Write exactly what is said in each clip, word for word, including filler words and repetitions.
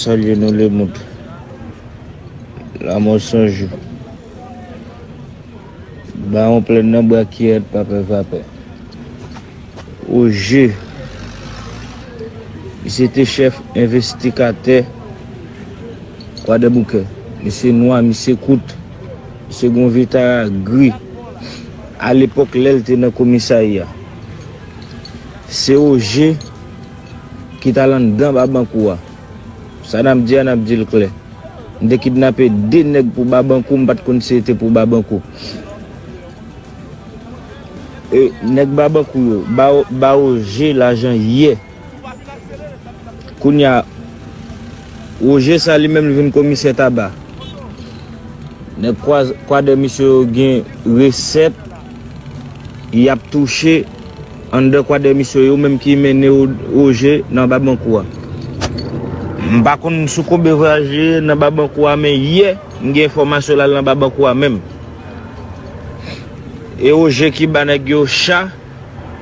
Salye nou lemonn. Lanmò san jou. Bawon plèn nan bwa kiyèt pa pè vapè. Oje. Misye te chèf envestigatè Kwadèboukè. Misye nwa, misye kout. Misye gon vye taya gri. Alepòk lè l te nan komisarya. Se Oje ki t al anndan Babankou a. Sa n ap di a, n ap di l klè. M te kidnape de nèg pou Babankou, m pa t konn si se te pou Babankou. E nèg Babankou yo, ba, ba Oje lajan yè. Kounye a, Oje sa li menm li vin komisè Taba. Nèg kwa, kwadè misye yo gen resèt y ap touche anndan kwadè misye yo, menm ki mennen O-, Oje nan Babankou a. M pa konn sou konbyen vwayaje nan Babankou a, men yè m gen enfòmasyon l al nan Babankou a menm. E Oje ki ba nèg yo cha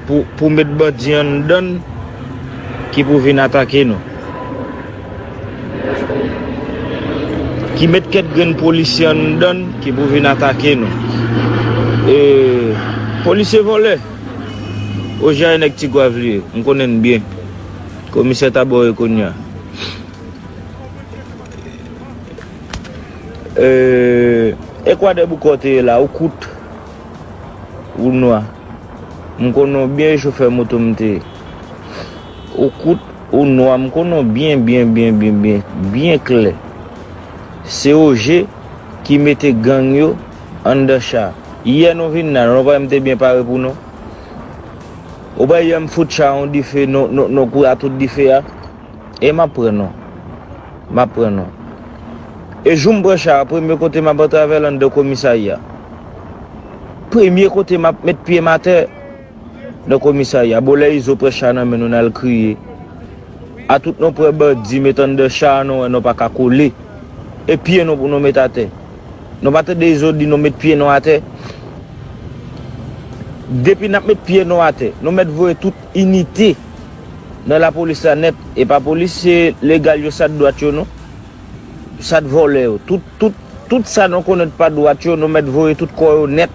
pou, pou met bandi anndan l ki pou vin atake nou. Ki met kèk grenn polisye anndan l ki pou vin atake nou. E, polisye vòlè. Oje a e nèg Tigwav li ye. M konnen l byen. Komisè Taba w ye kounye a. E, e Kwadèboukè w te ye la, ou kout, ou nwa. M konnen w byen, e chofè moto m te ye. Ou kout, ou nwa, m konnen w byen, byen, byen, byen, byen, byen klè. Se Oje ki mete gang yo anndan cha. Yè nou vin la, nou pa wè m te byen pare pou nou. Ou pa yè m fout cha yon dife, nou, nou, nou kouri a tout dife a. E m ap pran nou. M ap pran nou. E jou m pran cha a, premye kote m ap antre avè l anndan komisarya. Premye kote m ap met pye m atè nan komisarya. Bon, lè Izo pran cha nan men nou, n al kriye. A tout nou pran bandi, met anndan cha a, nou wè nou pa ka kole. E pye nou pou nou met atè. Nou pa tande Izo di nou met pye nou atè. Depi n ap met pye nou atè, nou mèt voye tout inite nan lapolis la nèt. E pa polisye legal yo, sa t dwat yo, non. Sa t vòlè yo. Tout, tout, tout sa nou konnen pa dwat yo, nou mèt voye tout kò yo nèt.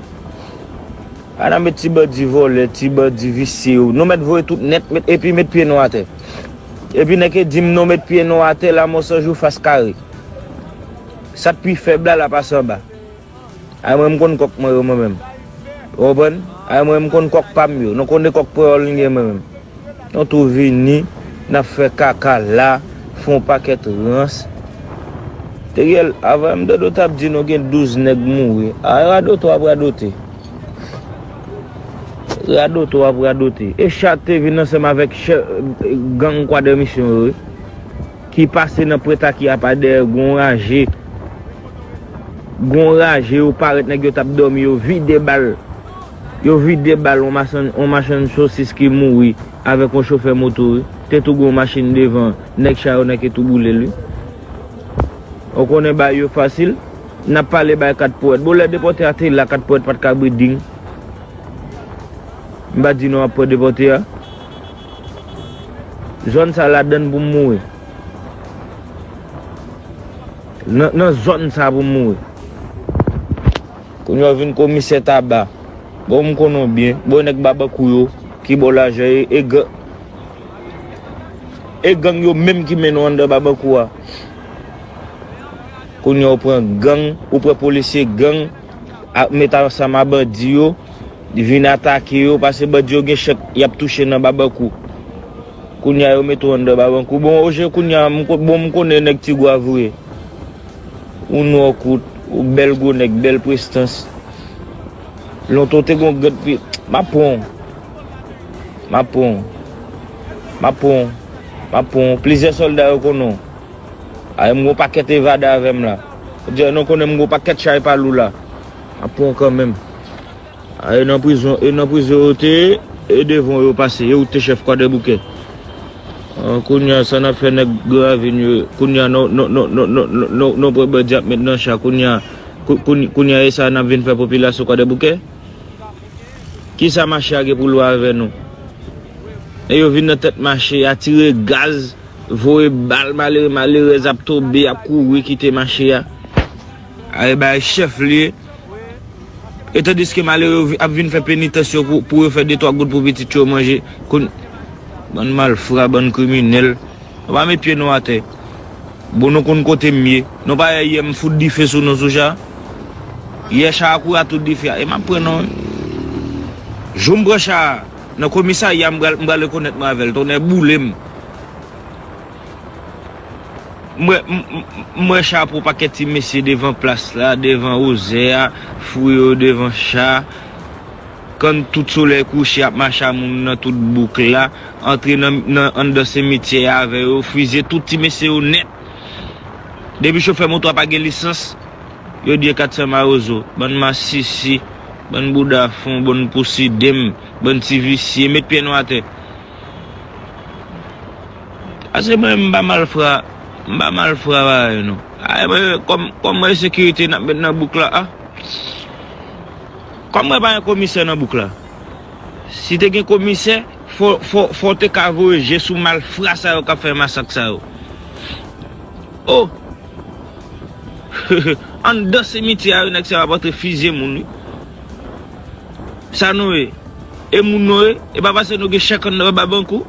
Pa nan met ti bandi vòlè, ti bandi visye yo. Nou mèt voye tout nèt, met, epi met pye nou atè. Epi nèg ki di m nou met pye nou atè, Lanmò san jou fas kare. Sa k pi fèb la, l ap pase anba. Ay mwen, m konn kòk mwen yo, mwen menm. Ou konprann? Ay mwen, m konn kòk pa m yo. Nou konnen kòk pweyòl n gen, mwen menm. Nou tou vini, n ap fè kaka la, fè yon pakèt rans. Teriel, avan m tande w t ap di nou gen douz nèg mouri. Ay, radote w ap radote. Radote w ap radote. E cha te vin ansanm avèk chè-, gang Kwadèmisyon yo, wi. Ki pase nan Pwentaki a pa dèyè, gon raje. Gon raje, yo parèt, nèg yo t ap dòmi, yo vide bal. Yo vide bal, on machann, on machann sosis ki mouri avèk on chofè moto, wi. Te tou gon machin devan, nèg cha yo nèk ki tou boule l, wi. Ou konnen bay yo fasil. N ap pale bay Kat Powèt. Bon, lè depòte a te la, Kat Powèt pa t ka breding. M pa di non ap pran depòte a. Zòn sa ladann pou m mouri. Nan, nan zòn sa pou m mouri. Kounye a w vin komisè Taba. Bon, m konnen w byen. Bon, nèg Babankou yo ki ba w lajan e, e gang, e gang yo menm ki mennen w anndan Babankou a. Kounye a w pran gang, ou pran polisye gang, a, met ansanm a bandi yo, vin atake yo, paske bandi yo gen chèk y ap touche nan Babankou. Kounye a yo mete w anndan Babankou. Bon, Oje, kounye a, m ko-, bon, m konnen nèg Tigwav ou ye. Ou nwa, ou kout, ou bèl gwo nèg, bèl prestans. Lontan w te gon gad pi, m ap pran w. M ap pran w. M ap pran w. M ap pran w. Plizyè sòlda yo konnen w. Ay, m gon pakèt evade avè m la. Jodi a, nou konnen m gon pakèt chay pa lou la. M ap pran w kanmenm. A, e nan prizon, e nan prizon yo te ye, e devan yo pase, e ou te chèf Kwadèboukè. An, kounye a, sa n ap fè nèg Gran Ravin yo, kounye a, nou, nou, nou pran bandi ap met nan cha, kounye a, kou-, kounye, kounye a, e sa n ap vin fè popilasyon Kwadèboukè? Kisa mache a gen pou l wè avè nou? E yo vin nan tèt mache a, tire gaz, voye bal malere, malerèz ap tonbe, ap kouri kite mache a. Ay bay chèf li ye. E tandiske malere yo vi- ap vin fè penitans yo pou, pou yo fè de twa goud pou pitit yo manje. Kon, bann malfra, bann kriminèl. Nou pa met pye nou atè. Bon, nou konn kote m ye. Nou pa wè yè m fout dife sou nou sou cha. Yè cha a kouri a tout dife a. E m ap pran non. Jou m pran cha a, nan komisarya m pral, m pral rekonèt mwen avè l. Tonnè boule m. M wè, m, m, m wè cha pou pakèt ti mesye devan plas la, devan wozè a, foure yo devan cha. Kann tout solèy kouche ap mache a moun nan tout bouk la, antre nan, nan anndan simityè a avè yo, fize tout ti mesye yo nèt. Depi chofè moto a pa gen lisans, yo di e kat san mawozo, bann masisi, bann bouda fon, bann pousidem, bann ti visye, met pye nou atè. Ase mwen, m pa malfra, m pa malfra bagay non. Ay, mwen, kòm, kòm mwen sekirite n ap met nan bouk la, a. Kòm mwen pa gen komisè nan bouk la. Si te gen komisè, fò, fò, fò w te ka voye je sou malfra sa yo k ap fè masak sa yo. O! Anndan simityè a, wi, nèg sa yo ap antre fize moun, wi. Sa nou ye? E moun nou ye? E pa paske nou gen chèk anndan Babankou?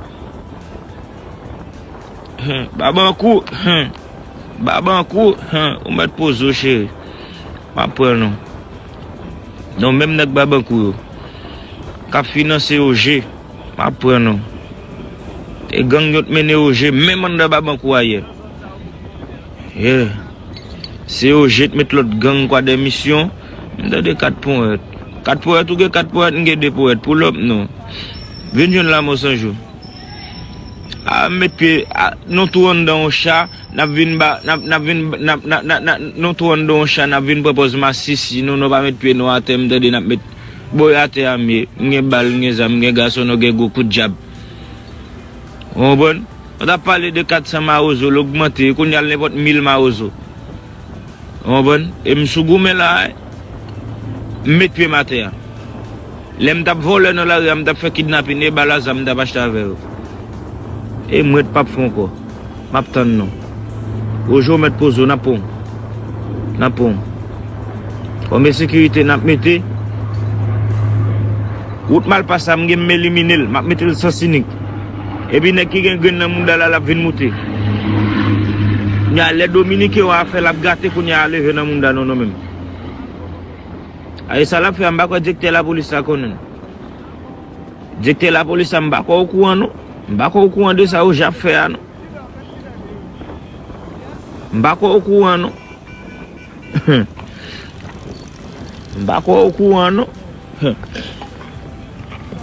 Hen, Babankou, hen. Babankou, hen. Ou mèt poze w, cheri. M ap pran nou. Non, menm nèg Babankou yo k ap finanse O G, m ap pran nou. E gang yo t mennen O G menm anndan Babankou a yè. Yeah. Se O G t met lòt gang Kwadèmisyon. M tande kat ponyèt. Kat ponyèt, ou gen kat ponyèt, m gen de ponyèt. Pull up non. Vin jwenn Lanmò San Jou. A, m met pye, a, nou tou anndan yon cha, n ap vin ba, n ap, n ap vin, n ap, n ap, n ap, n ap, nou tou anndan yon cha, n ap vin pran pòz masisi, nou, nou pa met pye nou atè, m tande n ap met, bon, e atè a m ye, m gen bal, m gen zam, m gen gason, nou gen gwo kout djab. Ou konprann? Nou t ap pale de kat san mawozo, l ogmante, kounye a l nenpòt mil mawozo. Ou konprann? E m sou goumen la, m met pye m atè a. Lè m t ap vòlè nan lari a, m t ap fè kidnapin, e bal a zam m t ap achte avè yo. E m ret p ap fè ankò. M ap tann nou. Oje w mèt poze w, n ap pran w. N ap pran w. Kòm ensekirite n ap mete. Wout Malpas la, m gen m elimine l, m ap mete l sans inik. Epi nèg ki gen grenn nan mounda la, l ap vin moute. Kounye a, lè Dominiken yo a fè l ap gate, kounye a, leve nan mounda nou, nou menm. A, e sa l ap fè a, m pa kwè direktè lapolis la konnen l. Direktè lapolis la, m pa kwè okouran, non. M pa kwè okouran de sa Oje ap fè a, non. M pa kwè okouran, non. M pa kwè okouran, non.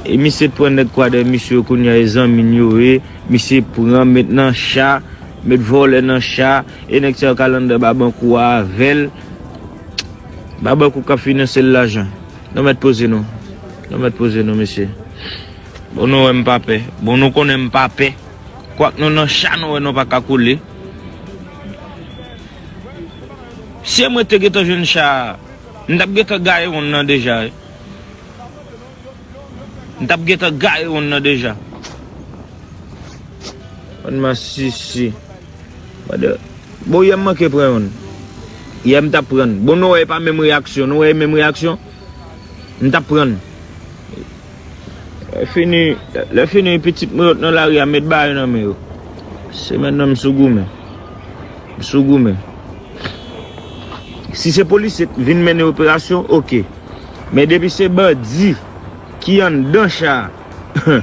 E misye t pran nèg Kwadèmisyon yo, kounye a e zanmi n yo ye. Misye pran, met nan cha, met vòlè nan cha. E nèg sa yo k al anndan Babankou a avè l. Babankou k ap finanse l lajan. Nou mèt poze nou. Nou mèt poze nou, mesye. Bon, nou wè m pa pè. Bon, nou konnen m pa pè. Kwak nou nan cha, nou wè nou pa ka kole. Si mwen te gentan jwenn cha a, m t ap gentan gaye wonn nan deja, wi. M t ap gentan gaye wonn nan deja. Bann masisi. Bon, yè m manke pran yonn. Yè m t ap pran. Bon, nou wè e pa menm reyaksyon. Nou wè e menm reyaksyon? M t ap pran. Lè fini, lè fini, pitit mwen yo t nan lari a, met bagay nan men yo. Se mentnan m sou goumen. M sou goumen. Si se polisye t vin mennen operasyon, oke. Men depi se bandi ki anndan cha a,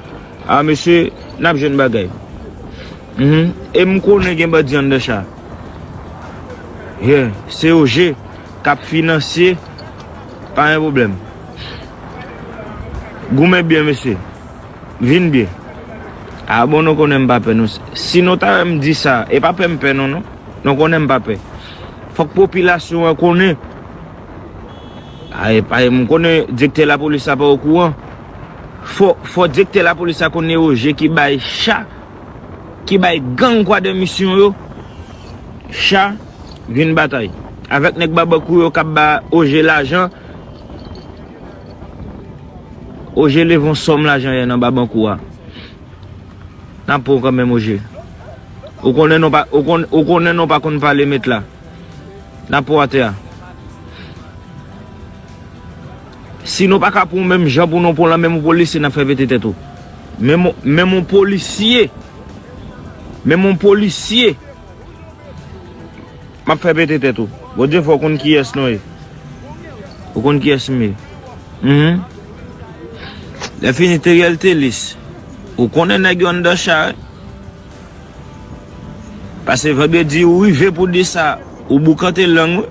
a, mesye, n ap jwenn bagay. Mhm. E m konnen gen bandi anndan cha. Yeah, se Oje k ap finanse, pa gen pwoblèm. Goumen byen, mesye. Vin byen. A bon, nou konnen m pa pè nou. Si nou ta wè m di sa, e pa pè m pè nou, non. Nou konnen m pa pè. Fòk popilasyon an konnen. A, e pa, m konnen direktè lapolis la pa okouran. Fò, fò direktè lapolis la konnen Oje ki bay cha, ki bay gang Kwadèmisyon yo cha, vin batay avèk nèg Babankou yo k ap ba Oje lajan. Oje leve yon sòm lajan yè nan Babankou a. N ap pran w kanmenm, Oje. Ou konnen nou pa, ou konn, ou konnen nou pa konn pale met la. N ap pran atè a. Si nou pa ka pran menm jan pou nou pran lan menm yon polisye, n ap fè pete tèt ou. Menm, menm yon polisye. Menm yon polisye. M ap fè pete tèt ou. Bondye fè w konn kiyès nou ye. Ou konn kiyès m ye. Mhm. Lè fini Teriel Telis. Ou konnen nèg yo anndan chay. Pase vandredi ou rive pou di sa, ou boukante lang ou.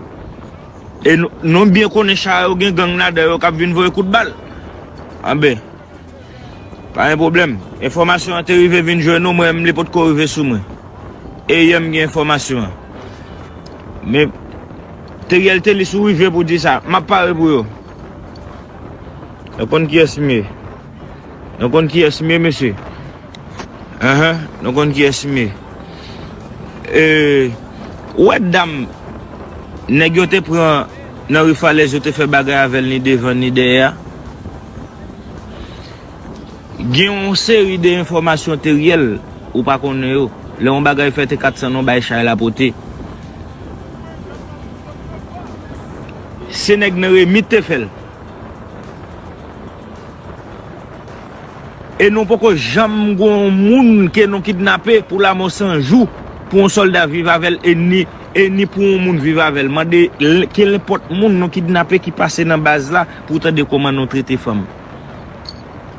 E nou, nou byen konnen chay yo gen gang ladan yo k ap vin voye kout bal. Anben. Pa gen pwoblèm. Enfòmasyon an te rive vin jwenn ou, mwen menm li potko rive sou mwen. E yè m gen enfòmasyon an. Men, Teriel Telis ou rive pou di sa, m ap pare pou yo. Nou konn kiyès m ye. Nou konn kiyès m ye, mesye. Ahan, nou konn kiyès m ye. E, ou wè dam, nèg yo te pran nan ri Falèz, yo te fè bagay avè l ni devan ni dèyè a. Gen yon seri de enfòmasyon Teriel ou pa konnen yo. Lè yon bagay fèt e kat san non bay chay la pote. Se nèg nan Remi te fè l. E nou poko janm gon moun ke nou kidnape pou lanmò san jou, pou yon sòlda viv avè l, e ni, e ni pou yon moun viv avè l. Mande l, ke nenpòt moun nou kidnape ki pase nan baz la pou tande kòman nou trete fanm.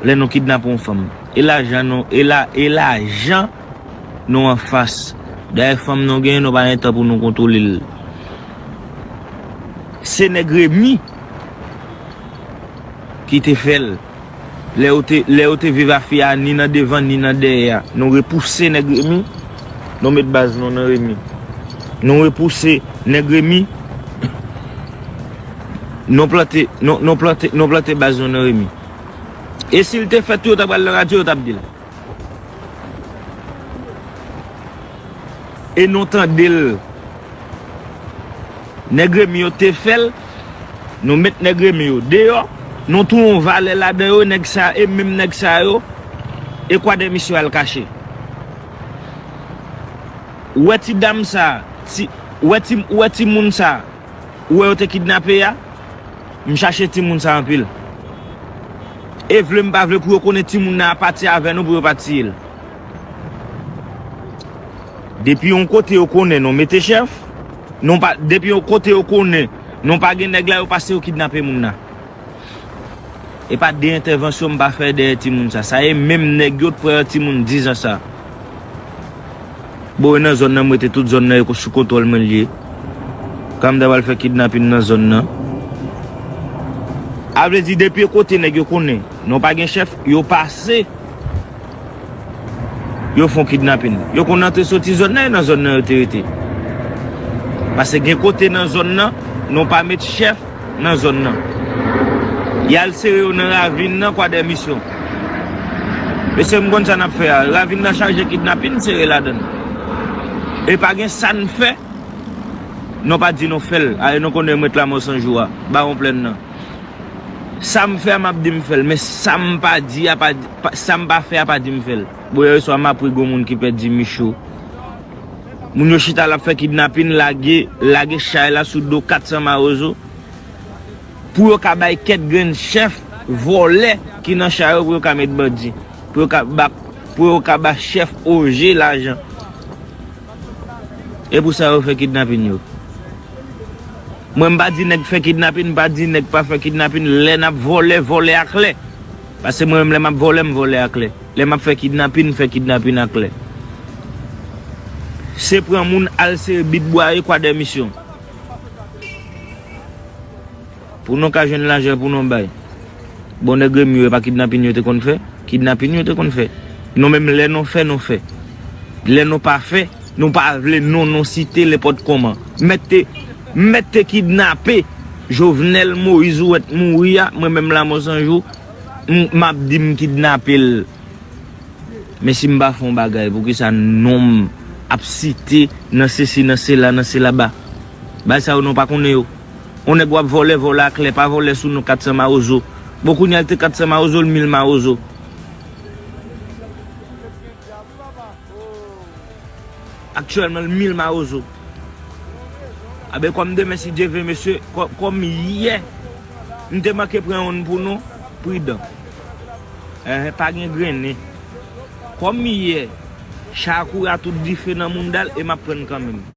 Lè nou kidnape yon fanm. E lajan nou, e la, e lajan nou anfas. Dayè fanm nou genyen, nou pa gen tan pou nou kontwole l. Se nèg Remi ki te fè l. Lè yo te, lè yo te viv a fi a, ni nan devan, ni nan dèyè a. Nou repouse nèg Remi, nou met baz nou nan Remi. Nou repouse nèg Remi, nou plante, nou, nou plante, nou plante baz nou nan Remi. E si l te fèt tou, yo ta pral nan radyo, yo t ap di l. E nou tande l. Nèg Remi yo te fè l, nou met nèg Remi yo deyò, nou touye yon valè ladan yo, nèg sa, e menm nèg sa yo, e kwadèmisyon al kache. Ou wè ti dam sa, ti, ou wè ti, ou wè timoun sa, ou wè yo te kidnape a, m chache timoun sa anpil. E vle m pa vle pou yo konnen timoun nan ap pati avè nou pou yo pa tiye l. Depi yon kote yo konnen nou mete chèf, nou pa, depi yon kote yo konnen nou pa gen nèg la, yo pase yo kidnape moun nan. E pa de entèvansyon m pa fè dèyè timoun sa. Sa e menm nèg yo t pran timoun diz an sa. Bon, e nan zòn nan m rete, tout zòn nan e sou kontwòl mwen l ye. Kanm ta pral fè kidnapin nan zòn nan. A vle di, depi kote nèg yo konnen nou pa gen chèf, yo pase, yo fè yon kidnapin. Yo konn antre soti zòn nan, e nan zòn nan yo te rete. Paske gen kote nan zòn nan, nou pa met chèf nan zòn nan. Y al sere yo nan ravin nan, Kwadèmisyon. Mesye, m konn sa n ap fè a. Ravin nan chaje kidnapin sere ladan l. E pa gen sa n fè, nou pa di nou fè l. Ale, nou konnen m ret Lamò San Jou a, Bawon Plèn nan. Sa m fè a, m ap di m fè l, men sa m pa di a, pa, pa, sa m pa fè a, pa di m fè l. Bon, yè swa m apri gon moun ki pèdi Micho. Moun yo chita l ap fè kidnapin, lage, lage chay la sou do kat san mawozo. Pou yo ka bay kèk grenn chèf vòlè ki nan chay yo, pou yo ka met bandi. Pou yo ka ba, pou yo ka ba chèf O G lajan. E pou sa yo fè kidnapin yo. Mwen, m pa di nèg fè kidnapin, m pa di nèg pa fè kidnapin. Lè n ap vòlè, vòlè aklè. Paske mwen menm, lè m ap vòlè, m vòlè aklè. Lè m ap fè kidnapin, m fè kidnapin aklè. Se pran moun al sere bit bwa e Kwadèmisyon. Pou nou ka jwenn lajan pou nou bay. Bon, nèg Remi yo, e pa kidnapin yo te konn fè? Kidnapin yo te konn fè. Nou menm, lè nou fè, nou fè. Lè nou pa fè, nou pa vle non nou site nenpòt kòman. Mèt te, mèt te kidnape Jovenel Moïse ou wè t mouri a, mwen menm Lamò San Jou, m, m ap di m kidnape l. Men si m pa fè yon bagay, poukisa non m ap site nan sesi, nan sela, nan selaba? Bagay sa yo nou pa konnen yo. On nèg w ap vòlè, vòlè aklè, pa vòlè sou non kat san mawozo. Bon, kounye a l te kat san mawozo, l mil mawozo. Aktyèlman, l mil mawozo. Abe, kòm demen, si Dye vle, mesye, kò- kòm yè, m te manke pran youn pou nou, pridan. Enhen, pa gen grennen. Kòm yè, cha a kouri a tout dife nan mounda l e m ap pran l kanmenm.